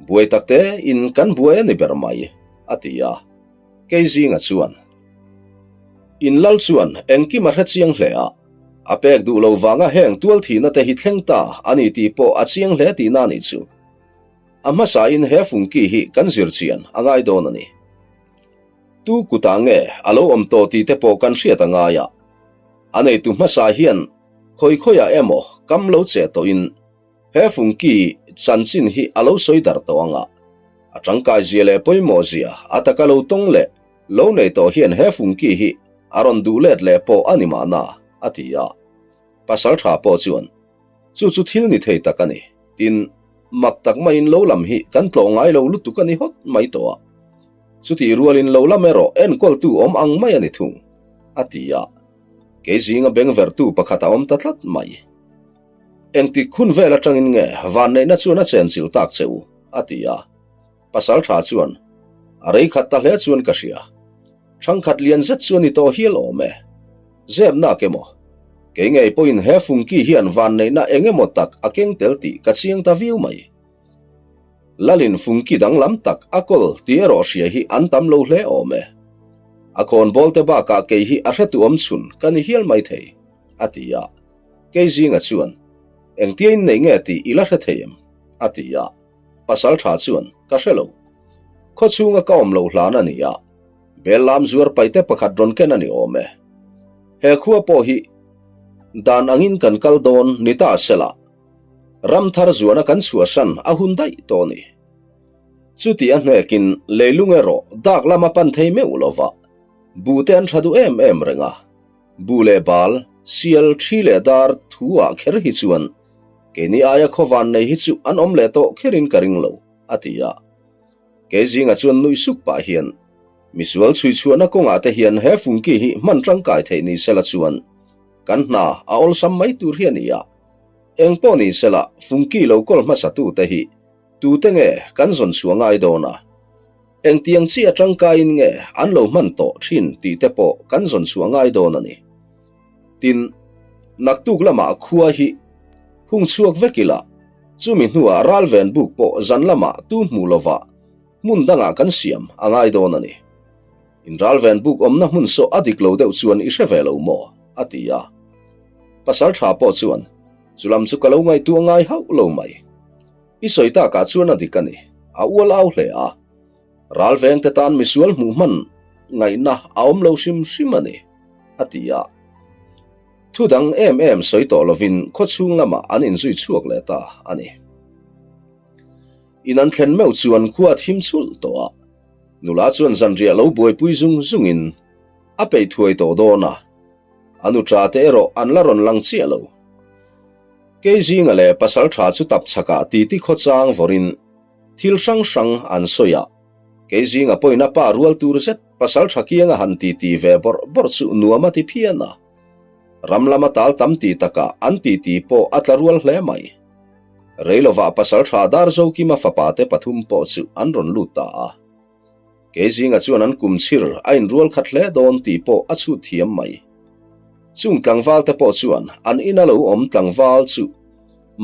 Speaker 1: buai takte in kan buai a ni ber mai, a ti a. Kei zinga chuan, In lal chuan engkim a hre chiang hle a, a pek duh lo vanga heng tual thihna te hi thleng ta a ni tih pawh a chiang hle tihna a nih chu. A hmasain he fungki hi kan zir chian a ngai dawn a ni. Tu kutah nge a lo awm tawh tih te pawh kan hriat a ngai a. A neitu hmasa hian khawi khawiah emaw kam lo che tawhin. He fungki chanchin hi a lo sawi darh tawh ang a, a tangkai zia leh pawimawh zia a taka lo tawng leh lo nei tawh hian he fungki hi a rawn duh let leh pawh a ni mahna, a ti a. Pasal tha pawh chuan, Chu chu thil ni thei tak a ni. Tin, mak tak maiin lo lam hi kan tlawh ngai lo lutuk a ni hawt mai tawh a. Chutih rualin lo lam erawh enkawltu awm ang mai a ni thung, a ti a. Kei zinga bengverhtu pakhat a awm ta tlat mai. Engtik hun vel atangin nge vanneihna chuan a chenchilh tak che u? a ti a. Pasal tha chuan, A rei khat ta hle chuan ka hria. Thangkhat lian zet chu a ni tawh hial awm e. Zep nak emaw? Kei ngei pawhin he fungki hian vanneihna eng emaw tak a keng tel tih ka chiang ta viau mai. Lalin fungki danglam tak a kawl tih erawh hria hi an tam lo hle awm e. A khawnbawl te bakah kei hi a hretu awm chhun ka ni hial mai thei, a ti a. Kei zinga chuan, Engtia inneih nge tih i la hre thei em? a ti a. Pasal tha chuan, Ka hre lo. Khaw chhunga ka awm loh hlan a ni a. Bel lam zuar paite pakhat rawn ken a ni awm e. He khua pawh hi dan angin kan kal dawn ni ta sela, ram thar zuana kan chhuahsan a hun daih tawh a ni. Chuti a hnekin leilung erawh dak lama pan thei meuh lova, buh te an tha duh em em reng a. Buh leh bal, sial, thi leh dar thu-ah kher hi chuan keini aia khawvan nei hi chu an awm leh tawh kherin ka ring lo, a ti a. Kei zinga chuan nuih suk pah hian, Misual chhui chhuahna kawngah te hian he fungki hi hman tangkai theih ni sela chuan kan hna a awlsam mai tur hi a ni a. Eng pawh ni sela fungki lo kawl hmasa tu te hi tute nge kan zawn chhuah ngai dawn a? Engtiang chiah tangkaiin nge an lo hman tawh thin tih te pawh kan zawn chhuah ngai dawn a ni. Tin, naktuk lamah khua hi hung chhuak vek ila, chumi hnuah ralven buk pawh zan lamah tu hmuh lovah hmun dangah kan siam a ngai dawn a ni. In ralven buk awmna hmun saw a dik lo deuh chuan i hre ve lo maw? a ti a. Pasal tha pawh chuan, Chulam chu ka lo ngaihtuah ngai hauh lo mai. I sawi takah chuan a dik a ni, a ual au hle a. Ralveng te tan misual hmuh hman ngaihna a awm lo hrim hrim a ni, a ti a. Thu dang em em sawi tawh lovin khawchhung lamah an inzui chhuak leh ta a ni. In an thlen meuh chuan khua a thim chulh tawh a, nula chuan zanriah lo buaipui zung zungin a peih thuai tawh dawn a, a nuṭa te erawh an la rawn lang chiah lo. Keizinga leh pasalṭha chu tapchhakah titi khawchang vawrin Thil hrang hrang an sawi a, kei zinga pawhin a pa rual tur zet pasal tha kianga han titi ve bawrh bawrh chu nuam a ti phian a. Ram lama tal tam ti takah an titi pawh a tla rual hle mai. Rei lovah pasal tha Darzokima fapa te pathum pawh chu an rawn lut ta a. Kei zinga chuan an kum chhir a inrual khat hle dawn tih pawh a chhut thiam mai. Chung tlangval te pawh chuan an ina lo awm tlangval chu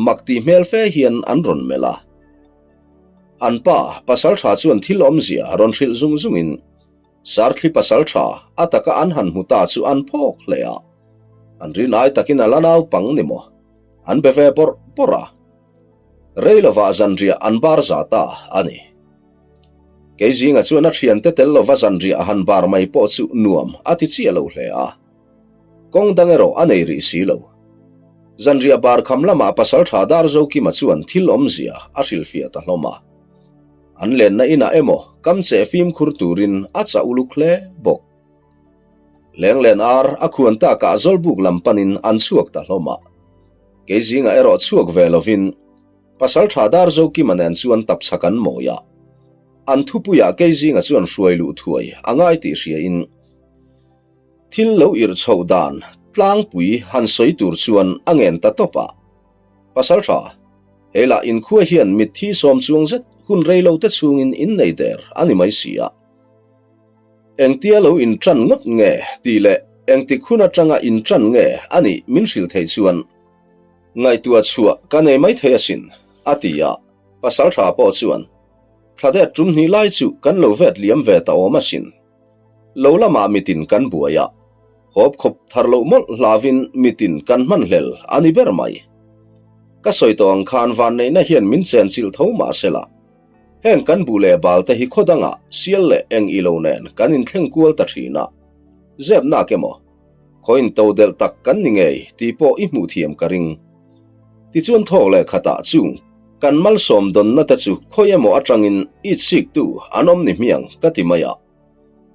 Speaker 1: mak tih hmel fe hian an rawn melh a. An pa pasaltha chuan thil awmzia rawn hrilh zung zungin Sarthli pasaltha a taka an han hmu ta chu an phawk hle a. An rin ai takin a la naupang ni maw? An be ve bawrh bawrh a. Rei lovah zanriah an bar za ta a ni. Kei zinga chuan a thiante tel lova zanriah a han bar mai pawh chu nuam a ti chiah lo hle a. Kawng dang erawh a nei rih si lo. Zanriah bar kham lamah pasaltha Darzokima chuan thil awmzia a hrilhfiah ta hlawm a. An lenna inah emaw kam cheh fimkhur turin a chah uluk hle bawk. Lenglen ar a khuan takah Zawlbuk lam panin an chhuak ta hlawm a. Kei zinga erawh chhuak ve lovin Pasaltha Darzokima nen chuan tapchhak an mawi a. An thupuiah kei zinga chuan hruai luh thuai a ngai tih hriain thil lo irh chhoh dan tlangpui han sawi tur chuan a ngen ta tawp a. Pasaltha, hei lah inkhua hian mitthi sawm chuang zet hun rei lo te chhungin innei der a ni mai si a. Engtia lo inṭan ngawt nge tih leh engtik hun aṭanga inṭan nge a nih min hrilh theih chuan ngaihtuah chhuah ka nei mai thei asin, a ti a. Pasalṭha pawh chuan, Thladet ṭum hnih lai chu kan lo vet liam ve ta awm asin. Lo lamah mitin kan buai a, hawp khawp thar loh mawlh hlavin mitin kan hmanhlel a ni ber mai. Ka sawi tawh ang khan vanneihna hian min chenchilh tho mah sela, Heng kan buh leh bal te hi khaw dangah sial leh eng ilo nen kan inthleng kual ta thin a, zep nak emaw, khaw in to delh tak kan ni ngei tih pawh i hmuh thiam ka ring. Tichuan thawk leh khatah chung kan malsawm dawnna te chu khawi emaw atangin itsiktu an awm ni hmiang ka ti mai a.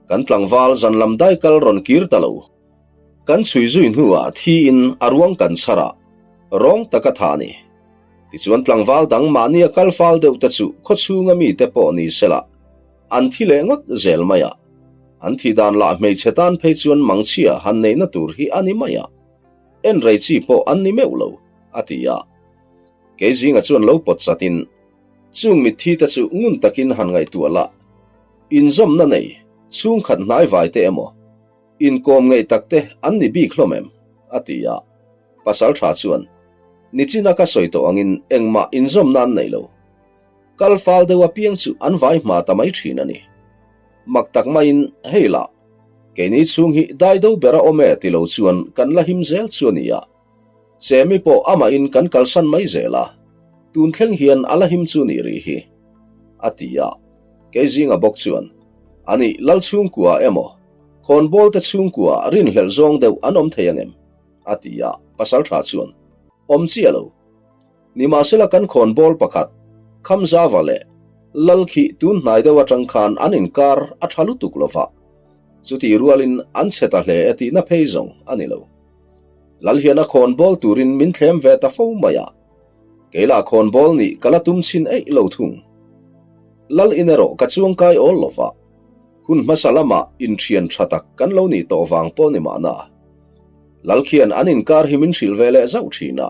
Speaker 1: Kan tlangval zan lam daikal rawn kir ta lo. Kan chhui zui hnuah thiin a ruang kan chhar a, rawng taka tha a ni. Tichuan tlangval dang mahnia kal fal deuh te chu khawchhunga mite pawh ni sela an thi leh ngawt zel mai a. An thih dan lah hmeichhe tan phei chuan mangchhia han neihna tur hi a ni mai a. En rei chi pawh an ni meuh lo, a ti a. Kei zinga chuan lo pawt chatin, Chung mitthi te chu ngun takin han ngaihtuah la, inzawmna nei chhungkhat hnaivai te emaw, inkawm ngeih tak te an ni bik hlawm em? a ti a. Pasal tha chuan, Nichina ka sawi tawh angin engmah inzawmna an nei lo. Kal fal deuh apiang chu an vai hma ta mai thin a ni. Mak tak maiin, hei lah, keini chhung hi dai do ber a awm e ti lo chuan kan la him zel chu a ni a. Chemi pawh amahin kan kalsan mai zel a, tun thleng hian a la him chu ni rih hi, a ti a. Kei zinga bawk chuan, Ani lal chhungkua emaw, khawnbawl te chhungkua rinhlelh zawng deuh an awm thei angem? a ti a. Pasaltha chuan, Awm chiah lo. Nimahsela kan khawnbawl pakhat, Khamzava leh Lal khi tun hnai deuh atang khan an inkar a tha lutuk lova, chutih rualin an chhe ta hle e tihna phei zawng a ni lo. Lal hian a khawnbawl turin min thlem ve ta fo mai a, kei lah khawnbawl nih ka la tum chhin eih lo thung. Lal in erawh ka chuangkai awl lova, hun hmasa lamah inthian tha tak kan lo nih tawh vang pawh ni mahna. Lal khian an inkar hi min hrilh ve leh zauh thin a.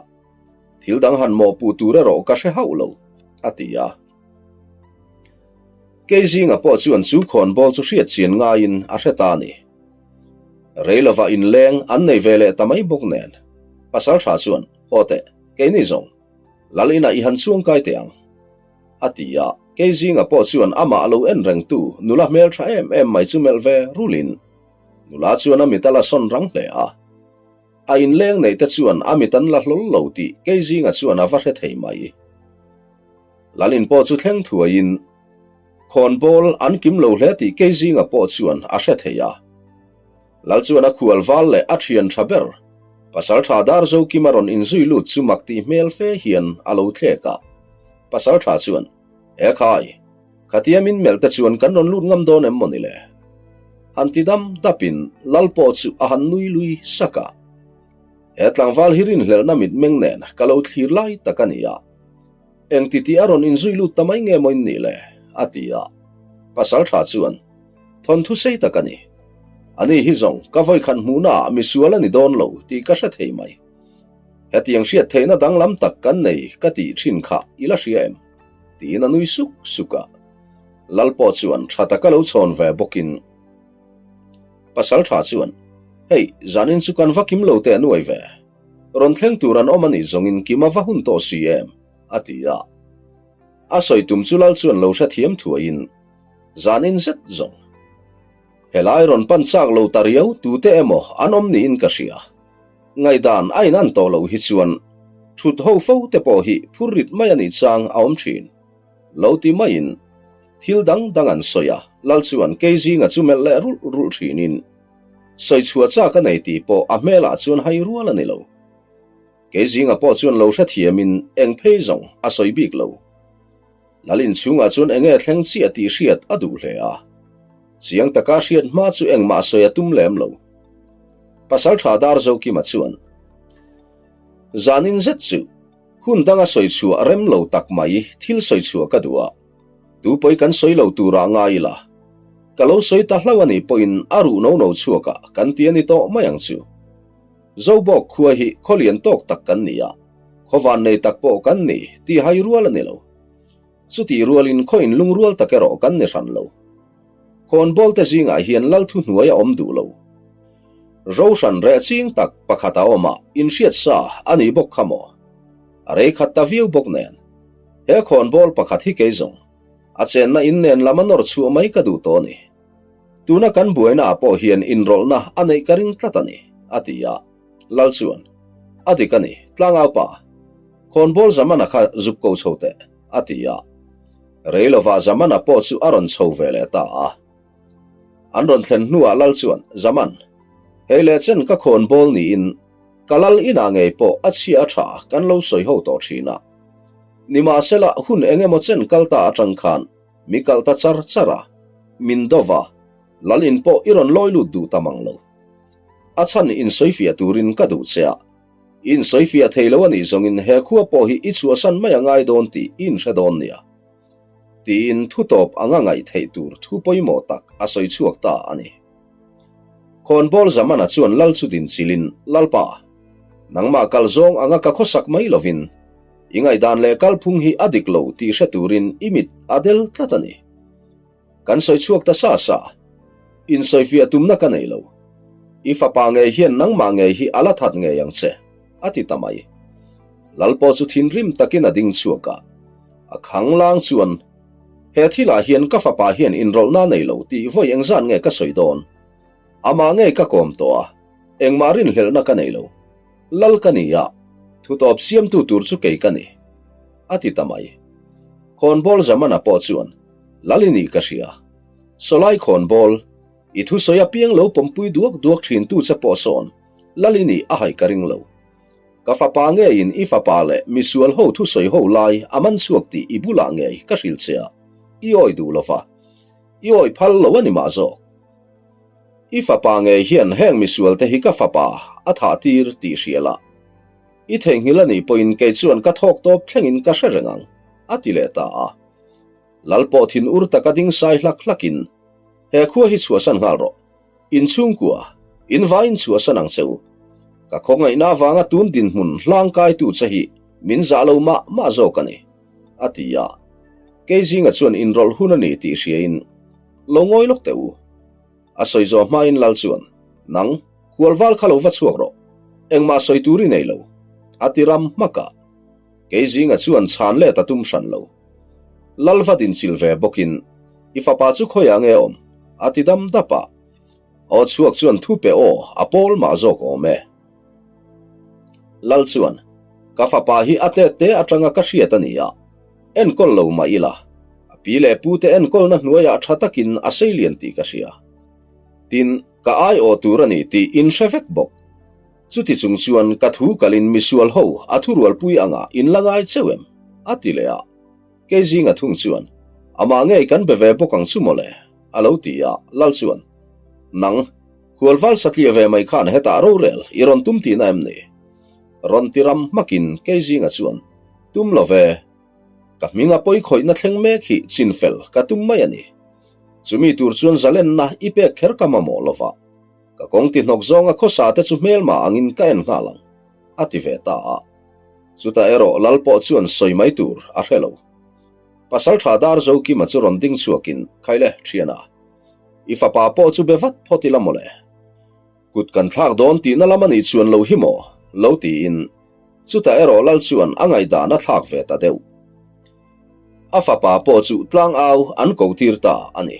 Speaker 1: Thil dang han mawhpuh tur erawh ka hre hauh lo, a ti a. Kei zinga pawh chuan chu khawnbawl chu hriat chian ngaiin a hre ta a ni. Rei lova inleng an nei ve leh ta mai bawk nen, Pasaltha chuan, Haw teh, keini zawng, Lal inah i han chuang kai teh ang, a ti a. Kei zinga pawh chuan amah lo en rengtu nula hmeltha em em mai chu melh ve rulin, nula chuan a mit a la sawn rang hle a. A inleng neih te chuan a mit an la hlawl lo tih kei zinga chuan a va hre thei mai. Lalin pawh chu thleng thuaiin khawnbawl an kim lo hle tih kei zinga pawh chuan a hre thei a. Lal chuan a khual val leh a thian tha ber, Pasaltha Darzokima rawn inzui lut chu mak tih hmel fe hian a lo thlek a. Pasaltha chuan, E khai! Khatia min melh te chuan kan rawn lut ngam dawn em maw ni le? Han ti dam dapin Lal pawh chu a han nui lui sak a. He tlangval hi rinhlelhna mitmeng nen ka lo thlir lai tak a ni a. Engti tih a rawn inzui lut ta mai nge maw in nih le? a ti a. Pasaltha chuan, Thawnthu sei tak a ni. Ani hi zawng ka vawikhat hmuhnaah misual a ni dawn lo tih ka hre thei mai. Hetiang hriat theihna danglam tak kan nei ka tih thin kha i la hria em? Tiin a nui suk suk a. Lal pawh chuan tha taka lo chhawn ve bawkin Pasaltha chuan, Hei, zanin chu kan va kim lo teh nuai ve. Rawn thleng tur an awm a nih zawngin kim a va hun tawh si em? a ti a. A sawi tum chu Lal chuan lo hrethiam thuaiin, Zanin zet zawng. Helai rawn pan chak lo ta riau tute emaw an awm niin ka hria. Ngaihdan a inan tawh loh hi chuan thut ho fo te pawh hi phur rit mai a nih chang a awm thin. Lo ti maiin thil dang dang an sawi a, Lal chuan kei zinga chu melh leh rulh rulh thinin sawi chhuah chak a nei tih pawh a hmelah chuan hai rual a ni lo. Kei zinga pawh chuan lo hrethiamin eng phei zawng a sawi bik lo. Lal inchhungah chuan enge thleng chiah tih hriat a duh hle a. Chiang taka hriat hma chu engmah sawi a tum lem lo. Pasaltha Darzokima chuan, Zanin zet chu hun danga sawi chhuah rem lo tak mai thil sawi chhuah ka duh a, tu pawi kan sawi lo turah ngai ila, ka lo sawi ta hlauh a nih pawhin a ruh no no chhuakah kan ti a ni tawh mai ang chu. Zobawk khua hi khaw lian tawk tak kan ni a, khaw van nei tak pawh kan ni tih hai rual a ni lo. Chutih rualin khaw inlungrual tak erawh kan ni hran lo. Khawnbawl te zingah hian lal thuhnuai a awm duh lo. Rohran reh ching tak pakhat a awm a, inhriat sa a nih bawk kha maw? A rei khat ta viau bawk nen. He khawnbawl pakhat hi kei zawng, a chenna in nen lam a nawr chhuah mai ka duh tawh a ni. Tuna kan buainaah pawh hian inrawlhna a neih ka ring tlat a ni, a ti a. Lal chuan, A dik a ni, tlangau pa. Khawnbawl Zamana kha zuk ko chho teh, a ti a. Rei lovah Zamana pawh chu a rawn chho ve leh ta a. An rawn thlen hnuah Lal chuan, Zaman, hei leh chen ka khawnbawl niin. Ka lal inah ngei pawh a chhia a tha kan lo sawi ho tawh thin a. Nimahsela hun eng emaw chen kal ta atang khan mi kalh ta char char a, min do va, lal in pawh i rawn lawi lut duh ta mang lo. A chhan insawifiah turin ka duh che a, i insawifiah thei lo a nih zawngin he khua pawh hi i chhuahsan mai a ngai dawn tih i inhre dawn nia. Tiin thu tawp anga ngaih theih tur thu pawimawh tak a sawi chhuak ta a ni. Khawnbawl Zamana chuan Lal chu din chilin, Lalpa, nangmah kal zawng anga ka khawsak mai lovin, i ngaihdan leh kalphung hi a dik lo tih hre turin i mit a del tlat a ni. Kan sawi chhuak ta sa sa, insawifiah tumna ka nei lo. I fapa ngei hian nangmah ngei hi a la that ngei ang che, a ti ta mai. Lal pawh chu thinrim takin a ding chhuak a, a khanglang chuan, He thilah hian ka fapa hian inrawlhna nei lo tih vawi engzat nge ka sawi dawn? Amah ngei ka kawm tawh a, engmah rinhlelhna ka nei lo. Lal ka ni a, thutawp siamtu tur chu kei ka ni, a ti ta mai. Khawnbawl Zamana pawh chuan, Lal i nih ka hria. Sawlai khawnbawl, i thusawi apiang lo pawmpui duak duak thintu che pawh sawn Lal i nih a haih ka ring lo. Ka fapa ngeiin i fapa leh misual ho thusawi ho lai a man chhuak tih i bulah ngei ka hrilh che a, i awi duh lo va. I awi phal lo a ni mah zawk. I fapa ngei hian heng misual te hi ka fapa a thah tir tih hria la. I theihnghilh a nih pawhin kei chuan ka thawk tawp thlengin ka hre reng ang, a ti leh ta a. Lal pawh thin ur taka ding sai hlak hlakin, He khua hi chhuahsan nghal rawh. In chhungkua, in vaiin chhuahsan ang che u. Ka khawngaihna avanga tun dinhmun hlangkaitu che hi min zah lo mah mah zawk a ni, a ti a. Kei zinga chuan inrawlh hun a ni tih hriain, Lo ngawi lawk teh u. A sawi zawh hmain Lal chuan, Nang, khualval kha lo va chhuak rawh. Engmah sawi tur i nei lo, a ti ram hmak a. Kei zinga chuan chhan let a tum hran lo. Lal va dinchil ve bawkin, I fapa chu khawiah nge awm? A ti dam dap a. Aw chhuak chuan thu pe aw, a pawl mah zawk awm e. Lal chuan, Ka fapa hi a tet te atanga ka hriat a ni a, enkawl lo mah ila, a pi leh pu te enkawlna hnuaiah tha takin a seilian tih ka hria. Tin, ka aiawh tur a ni tih in hre vek bawk. Chuti chung chuan ka thu kalin misual ho a thurualpui anga in la ngai cheu em? a ti leh a. Kei zinga thung chuan, Amah ngei kan be ve bawk ang chu mawle, a lo ti a, Lal chuan, Nang, khualval satliah ve mai khan hetah rorel i rawn tum tihna em ni? Rawn ti ram hmakin kei zinga chuan, Tum lo ve, ka hminga pawi khawihna thleng mek hi chinfel ka tum mai a ni. Chumi tur chuan zalenna i pek kher ka mamawh lo va, ka kawng ti hnawk zawnga khawsa te chu hmelma angin ka en nghal ang, a ti ve ta a. Chutah erawh Lal pawh chuan sawi mai tur a hre lo. Pasaltha Dar Zokima chu rawn ding chhuakin, Khaile, thiana, i fapa pawh chu be vat phawt ila mawle. Kut kan thlak dawn tihna lam a nih chuan lo hi maw? lo tiin chutah erawh Lal chuan a ngaihdan a thlak ve ta deuh. A fapa pawh chu tlangau an ko tir ta a ni.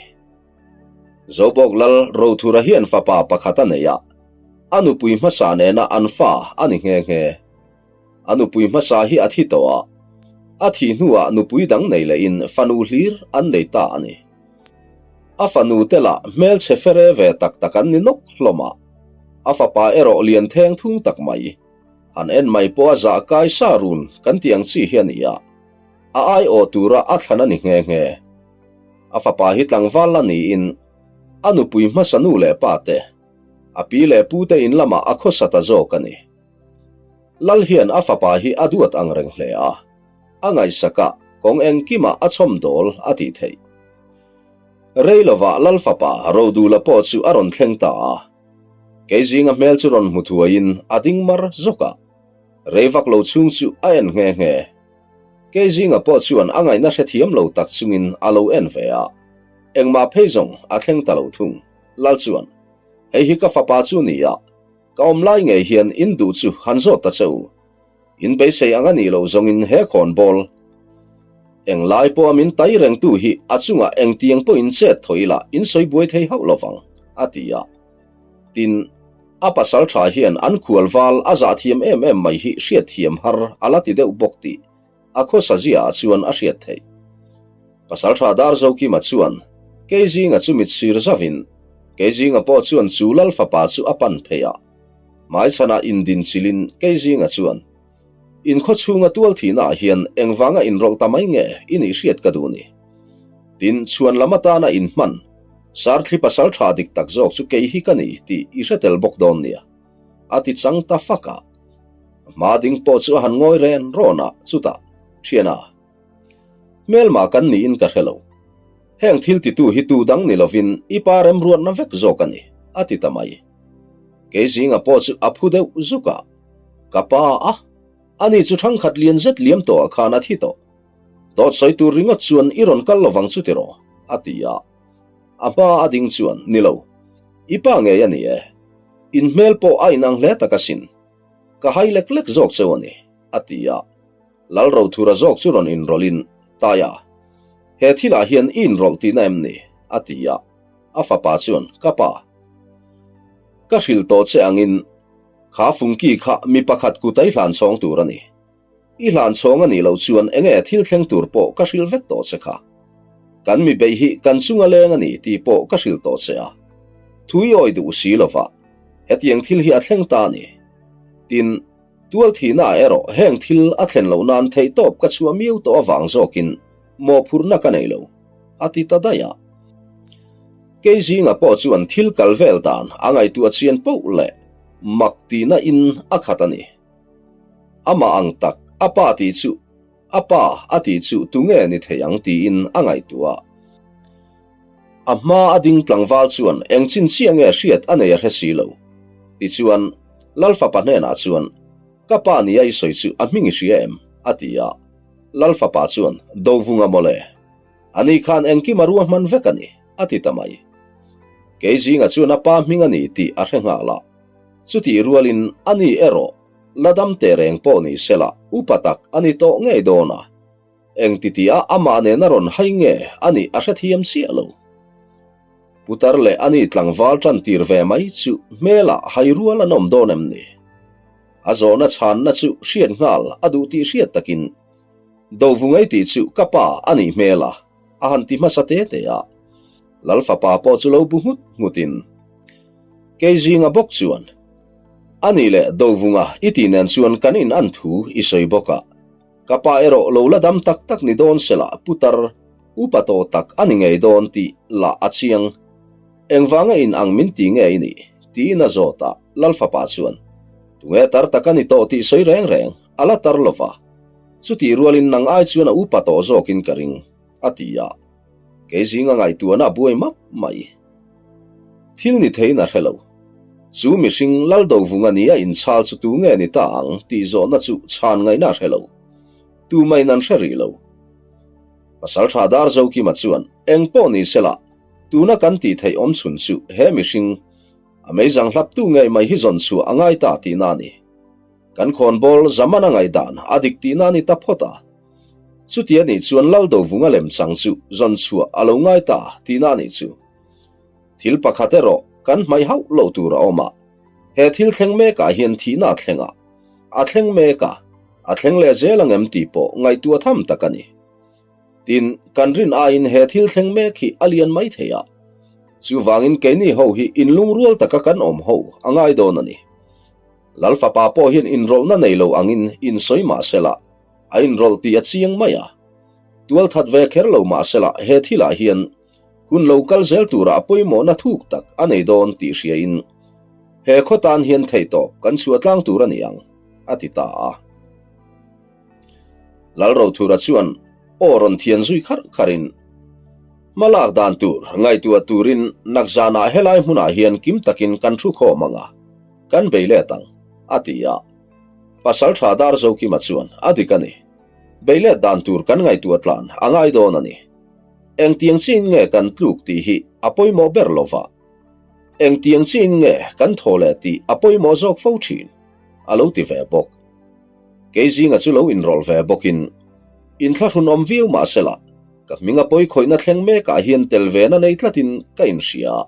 Speaker 1: Zobawk Lal Rothura hian fapa pakhat a nei a, a nupui hmasa nena an fa a ni nghe nghe. A nupui hmasa hi a thi tawh a, a thih hnuah nupui dang nei lehin fanu hlir an nei ta a ni. A fanu te lah hmelchhe fere ve tak tak an ni nawk hlawm a, a fapa erawh lian theng thung tak mai. Han en mai pawh a zah kai sa run kan tih ang chi hi a ni a, a aiawh tura a thlan a ni nghe nghe. A fapa hi tlangval la niin a nupui hmasa nu leh pa te, a pi leh pu te in lamah a khawsa ta zawk a ni. Lal hian a fapa hi a duat ang reng hle a, a ngaihsak a, kawng engkimah a chhawm dawl a tih theih. Rei lovah Lal fapa Rodula pawh chu a rawn thleng ta a, kei zinga hmel chu rawn hmu thuaiin a ding mar zawk a, rei vak lo chhung chu a en nghe nghe. Kei zinga pawh chuan a ngaihna hrethiam lo tak chungin a lo en ve a, engmah phei zawng a thleng ta lo thung. Lal chuan, Hei hi ka fapa chu ni a, ka awm lai ngei hian in duh chu han zawt ta che u. In beisei ang a nih loh zawngin he khawnbawl englai pawha min tai rengtu hi a chungah engtiang pawhin chet thaw ila in sawi buai thei hauh lovang, a ti a. Tin, a pasal tha hian an khual val a zah thiam em em mai hi hriatthiam har a la ti deuh bawk tih a khawsa ziaah chuan a hriat theih. Pasal tha Darzokima chuan Keizinga chu mit sir zavin, Keizinga pawh chuan chu Lal fapa chu a pan phei a. Hmaichhanah indinchilhin Keizinga chuan, In khaw chhunga tual thihnaah hian engvanga inrawlh ta mai nge i nih hriat ka duh ni? Tin, chhuan lam atana inhman, Sarthli pasal tha dik tak zawk chu kei hi ka ni tih i hre tel bawk dawn nia, a ti chang ta fak a. A hma ding pawh chu a han ngawi ren rawn a, chutah, Thiana, hmelma kan niin ka hre lo. Heng thil titu hi tu dang ni lovin i pa remruatna vek zawk a ni, a ti ta mai. Kei zinga pawh chu a phu deuh zuk a, Ka pa a, ani chu thangkhat lian zet liam tawhah khan a thi tawh. Dawt sawi tur ringawt chuan i rawn kal lovang chu tiraw? a ti a. A hma a ding chuan, Ni lo, i pa ngei a ni e. In hmel pawh a inang hle tak asin. Ka hai lek lek zawk cheu a ni, a ti a. Lalrothura zawk chu rawn inrawlhin, Taia, he thilah hian i inrawlh tihna em ni? a ti a. A fapa chuan, Ka pa, ka hrilh tawh che angin kha fungki kha mi pakhat kut a i hlan chhawng tur a ni. I hlan chhawng a nih loh chuan enge thil thleng tur pawh ka hrilh vek tawh che kha. Kan mi beih hi kan chunga leng a ni tih pawh ka hrilh tawh che a. Thu i awi duh si lova, hetiang thil hi a thleng ta a ni. Tin, tual thihnaah erawh heng thil a thlen loh nan theihtawp ka chhuah miau tawh avang zawkin mawhphurhna ka nei lo, a ti ta daih a. Kei zinga pawh chuan thil kal vel dan a ngaihtuah chian poh leh mak tihna in a khat a ni. Amah ang tak a pa tih chu a pa a tih chu tunge ni thei ang tiin a ngaihtuah. A hma a ding tlangval chuan eng chin chiah nge hriat a nei a hre si lo. Tichuan, Lalfapa hnenah chuan, Ka pa nia i sawi chu a hming i hria em? a ti a. Lalfapa chuan, Dovunga mawle. Ani khan engkim a ruahman vek a ni, a ti ta mai. Kei zinga chuan a pa hming a ni tih a hre nghal a. Chutih rualin ani erawh la dam teh reng pawh ni sela upa tak a ni tawh ngei dawn a. Eng titi a amah nen a rawn hai nge a nih a hrethiam chiah lo. Putar leh ani tlangval tan tir ve mai chu hmelah hai rual an awm dawn em ni? A zawhna chhanna chu hriat nghal a duh tih hriat takin Dovungai tih chu ka pa a nih hmel a, a han ti hmasa te te a. Lal fapa pawh chu lo bu nghut nghutin Keizinga bawk chuan, A nih leh Dovunga i tih nen chuan kan in an thu i sawi bawk a, ka pa erawh lo la dam tak tak ni dawn sela putar upa tawh tak a ni ngei dawn tih lah a chiang. Engvanga in ang min ti nge i nih? tiin a zawt a, Lal fapa chuan, Tunge tar tak a ni tawh tih sawi reng reng a la tar lova, chutih rualin nang ai chuan a upa tawh zawkin ka ring, a ti a. Kei zinga ngaihtuahna a buai map mai. Thil ni theiin a hre lo. Chu mihring Laldovunga nia inchhal chu tu nge ni ta ang tih zawhna chu chhan ngaihna a hre lo. Tumahin an hre rih lo. Pasaltha Darzokima chuan eng pawh ni sela tuna kan tih theih awm chhun chu he mihring a meizang hlaptu ngei mai hi zawn chhuah a ngai ta tihna a ni. Kan khawnbawl Zamana ngaihdan a dik tihna a ni ta phawt a. Chuti a nih chuan Laldovunga lemchang chu zawn chhuah a lo ngai ta tihna a nih chu. Thil pakhat erawh kan hmaih hauh loh tur a awm a, he thil thleng mekah hian thihna a thleng a, a thleng mek a, a thleng leh zel ang em tih pawh ngaihtuah tham tak a ni. Tin, kan rin aiin he thil thleng mek hi a lian mai thei a, chuvangin keini ho hi inlungrual taka kan awm ho a ngai dawn a ni. Lal fapa pawh hian inrawlhna nei lo angin insawi mah sela, a inrawlh tih a chiang mai a. Tualthat ve kher lo mah sela he thilah hian hun lo kal zel turah pawimawhna thuk tak a nei dawn tih hriain he khaw tan hian theihtawp kan chhuah tlang tur a ni ang, a ti ta a. Lalrothura chuan aw rawn thian zui kharh kharhin, Hma lak dan tur ngaihtuah turin nakzanah helai hmunah hian kim takin kan thu khawm ang a, kan bei let ang, a ti a. Pasaltha Darzokima chuan a dik a ni. Bei let dan tur kan ngaihtuah tlan a ngai dawn a ni. Engtiang chiin nge kan tluk tih hi a pawimawh ber lova, engtiang chiin nge kan thaw leh tih a pawimawh zawk fo thin, a lo ti ve bawk. Kei zinga chu lo inrawlh ve bawkin, inthlahrunawm viau mah sela, ka hminga pawikhawihna thleng mekah hian tel vena nei tlatin ka inhria.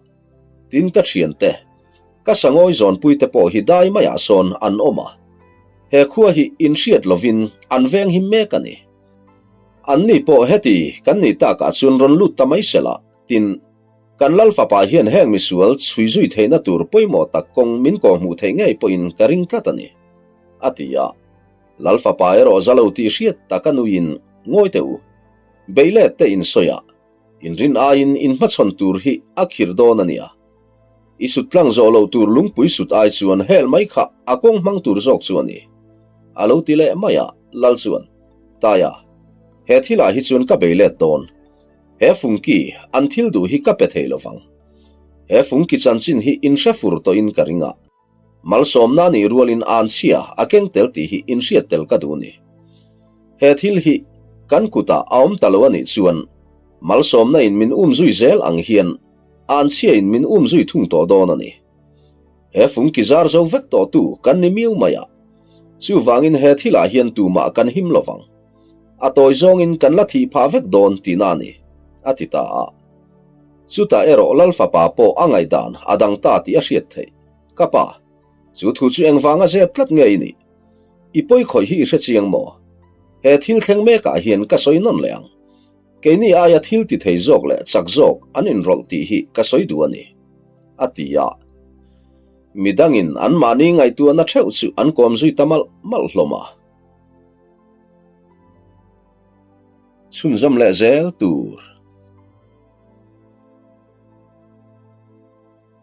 Speaker 1: Tin ka thiante, ka sangawi zawnpuite pawh hi dai maiah sawn an awm a, he khua hi inhriat lovin an veng him mek a ni. Anni pawh heti kan nih takah chuan rawn lut ta mai sela, tin. Kan Lal fapa hian heng misual chhui zui theihna tur pawimawh tak kawng min kawhhmuh theih ngei pawhin ka ring tlat a ni, a ti a. Lal fapa erawh za lo tih hriat tak a nuiin, Ngawi teh u, beilet te in sawi a, inrin aiin in hmachhawn tur hi a khir dawn a nia. I sut tlang zawh loh tur lungpui sut ai chuan hel mai kha a kawng hmang tur zawk chu a ni, a lo ti leh mai a, Lal chuan, Taia, he thilah hi chuan ka beilet dawn. He fungki an thil duh hi ka pe thei lo vang. He fungki chanchin hi in hre fur tawhin ka ring a. Malsawmna nih rualin anchhia a keng tel tih hi in hriat tel ka duh ni. He thil hi kan kutah a awm ta lo a nih chuan malsawmna in min um zui zel ang hian anchhia in min um zui thung tawh dawn a ni. He fungki zar zo vek tawh tu kan ni miu mai a. Chuvangin he thilah hian tumah kan him lo vang. A tawi zawngin kan la thih phah vek dawn tihna a ni, a ti ta a. Chutah erawh Lal fapa pawh a ngaihdan a dang ta tih a hriat theih. Ka pa, chu thu chu engvanga zep tlat nge i nih? I pawi khawih hi i hre chiang maw? He thil thleng mekah hian ka sawi nawn leh ang. Keini aia thil ti thei zawk leh chak zawk an inrawlh tih hi ka sawi duh a ni, a ti a. Midangin anmahni ngaihtuahna theuh chu an kawm zui ta malh malh hlawm a. Chhunzawm leh zel tur.